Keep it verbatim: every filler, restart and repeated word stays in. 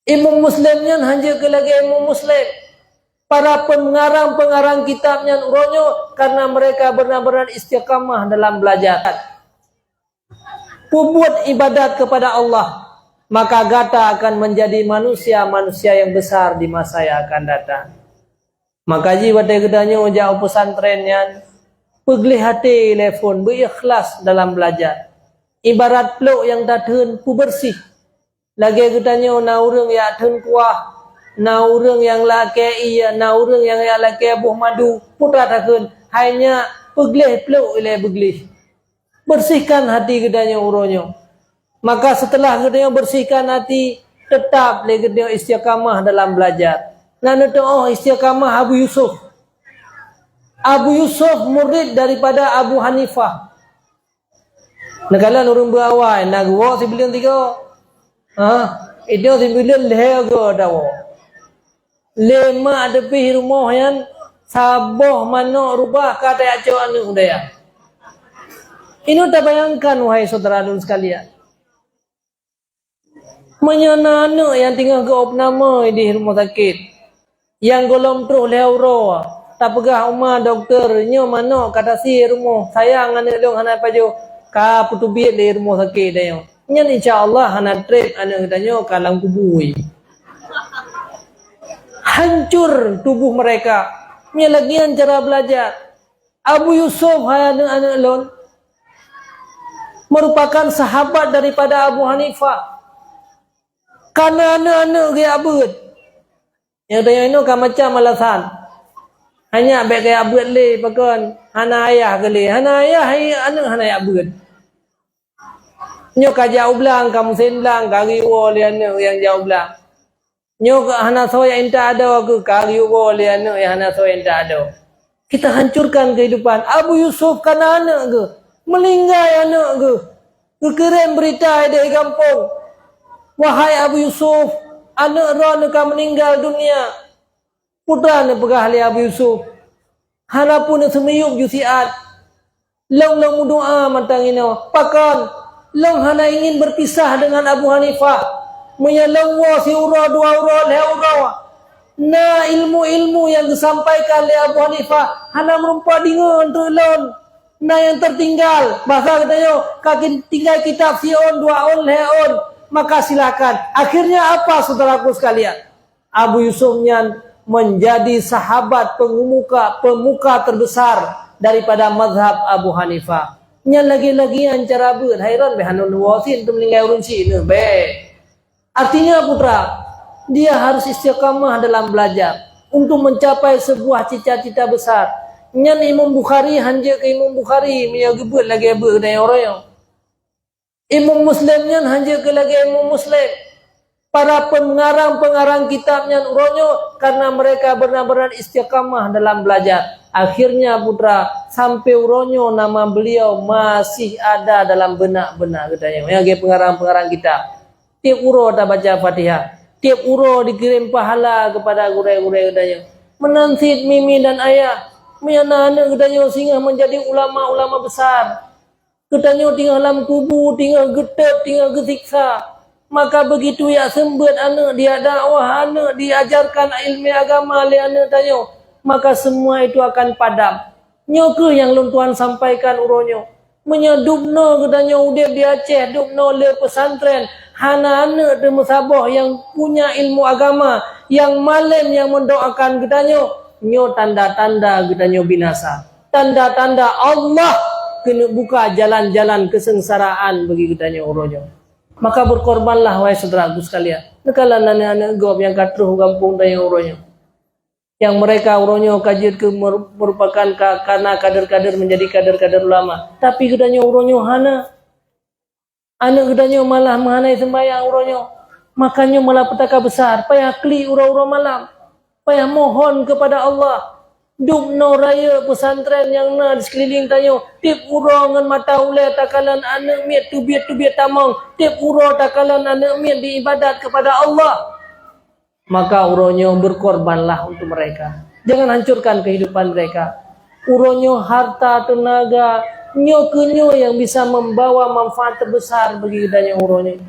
Imeum Muslim nyan hanjeuet keu lagée imeum Muslim. Para peungarang-peungarang kitab nyan uroe nyoe, karena mereka benar-benar istiqamah dalam belajar. Peubuet ibadat kepada Allah, maka gata akan menjadi manusia-manusia yang besar di masa yang akan datang. Maka jih watée geutanyoe jak u pesantren nyan, peugleh até lé phon, beuikhlas dalam belajar. Ibarat plôk nyang tatheun peubeurséh. Lagée geutanyoe na ureuëng jak theun kuah, na ureuëng nyang lakée ié, na ureuëng nyang jak lakée boh madu, peue takheun, hai nyak peugleh plôk ilée beugleh. Bersihkan hati geutanyoe uroe nyoe. Maka seuteulah geutanyoe bersihkan hati, teutap lé geutanyoe istiqamah dalam belajar. Na neuteuoh istiqamah Abu Yusuf. Abu Yusuf murid daripada Abu Hanifah. Neukalon ureuëng beuawai, na geuwoe sibuleuen tiga. Ha, itu sibuleuen lhée go dawoe. Lé mak teupih rumoh nyan, saboh manok rubah ka tajak cok aneuëk u dayah. Inoe tabayangkan, wahai syedara lôn sekalian. Meunyoe na aneuëk nyang teungoh geuopname di rumoh sakét, nyang gohlom troh lhée uroe, tapeugah uma dokto, "Nyoe manok ka tasie rumoh, sayang aneuëk lôn hana pajoh, ka peuteubiet lé rumoh sakét tanyoe." Nyan insya Allah hana treb aneuëk geutanyoe ka lam kubu. Hancur tubuh mereka. Nyan lagée nyan cara belajar. Abu Yusuf, hai aneuëk-aneuëk lôn, merupakan sahabat daripada Abu Hanifah. Kana aneuëk-aneuëk geujak beuet. Nyang tanyoe inoe ka macam alasan. Hanya bék geujak beuet lé, pakon? Hana ayah keu lé. Hana ayah, hai aneuëk hana jak beuet. Nyoe ka jak u blang, ka musém blang, ka geuwoe lé aneuëk nyang jak u blang. Nyoe ka hana soe jak intat adoe keu, ka geuwoe lé aneuëk nyang hana soe jak intat adoe. Kita hancurkan kehidupan. Abu Yusuf kana aneuëk geuh, meuninggai aneuëk geuh. Geukirém beurita idéh gampông, "Wahai Abu Yusuf, aneuëk droeneuh ka meuninggal dunia." Peue neupeugah lé Abu Yusuf, hana peue neuseumiyueb ju siat. Lôn, lôn meudoá mantong inoe. Pakon? Lôn hana ingin berpisah dengan Abu Hanifah. Meunyoe lôn woe siuroe, dua uroe, lhée uroe, na ilmu-ilmu nyang geusampaikan lé Abu Hanifah hana meurumpok deungon teuk lôn. Na nyang tertinggal. Bahasa geutanyoe, ka tinggai kitab siôn, dua ôn, lhée ôn. Maka silakan. Akhirnya apa, saudaraku sekalian? Abu Yusuf nyan menjadi sahabat pemuka, pemuka terbesar daripada mazhab Abu Hanifah. Nyan lagée-lagée nyan cara beuet, hai droen bék hana neuwoe sit, meuninggai ureuëng sit neuh, bék. Artinya, putra, dia harus istiqamah dalam belajar untuk mencapai sebuah cita-cita besar. Nyan Imam Bukhari hanjeuet keu Imam Bukhari meunyoe geubeuet lagée beuet geutanyoe uroe nyoe. Imam Muslim nyan hanjeuet keu lagée Imam Muslim. Para peungarang-peungarang kitab nyan uroe nyoe, karena mereka benar-benar istiqamah dalam belajar. Akhirnya, putra, sampai uroe nyoe nama beliau masih ada dalam benak-benak geutanyoe. Nyang lagée peungarang-peungarang kitab. Tieb uroe tabaca Fatihah. Tieb uroe dikirém pahala kepada gurée-gurée geutanyoe. Meunan cit mimi dan ayah, meunyoe na aneuëk geutanyoe singoh menjadi ulama-ulama besar. Geutanyoe teungoh lam kubu, teungoh geutot, teungoh geusiksa. Maka begitu jak seumbeuet aneuëk, dijak dakwah aneuëk, diajarkan iéleumé agama lé aneuëk tanyoe, maka semua itu akan padam. Nyoe kheueh nyang lôn tuan sampaikan uroe nyoe. Meunyoe dubnoe geutanyoe udeb di Aceh, dubnoe le pesantren, hana aneuëk teumeusaboh nyang punya ilmu agama, nyang malem nyang mendoakan geutanyoe, nyoe tanda-tanda geutanyoe binasa. Tanda-tanda Allah keuneuk buka jalan-jalan kesengsaraan bagi geutanyoe uroe nyoe. Maka berkorbanlah, wahai syedara-syedara sekalian. Neukalon aneuëk-aneuëk gob nyang ka troh u gampông tanyoe uroe nyoe. Nyang mereka uroe nyoe ka jeuet keu mer-, merupakan ka, kana kader-kader menjadi kader-kader ulama. Tapi geutanyoe uroe nyoe hana. Aneuëk geutanyoe malah meuhana seumbahyang uroe nyoe. Maka nyoe malah peutaka besar, payah klik uroe-uroe malam. Payah mohon kepada Allah. Dubnoe rayeuk pesantren nyang na di seukeuliléng tanyoe, tieb uroe ngon mata ulée takalon aneuëk miet teubiet-teubiet tamong, tieb uroe takalon aneuëk miet diibadat kepada Allah. Maka uroe nyoe berkorbanlah untuk mereka. Jangan hancurkan kehidupan mereka. Uroe nyoe harta teunaga, nyoe keuh nyoe nyang bisa membawa manfaat teubesar bagi geutanyoe uroe nyoe.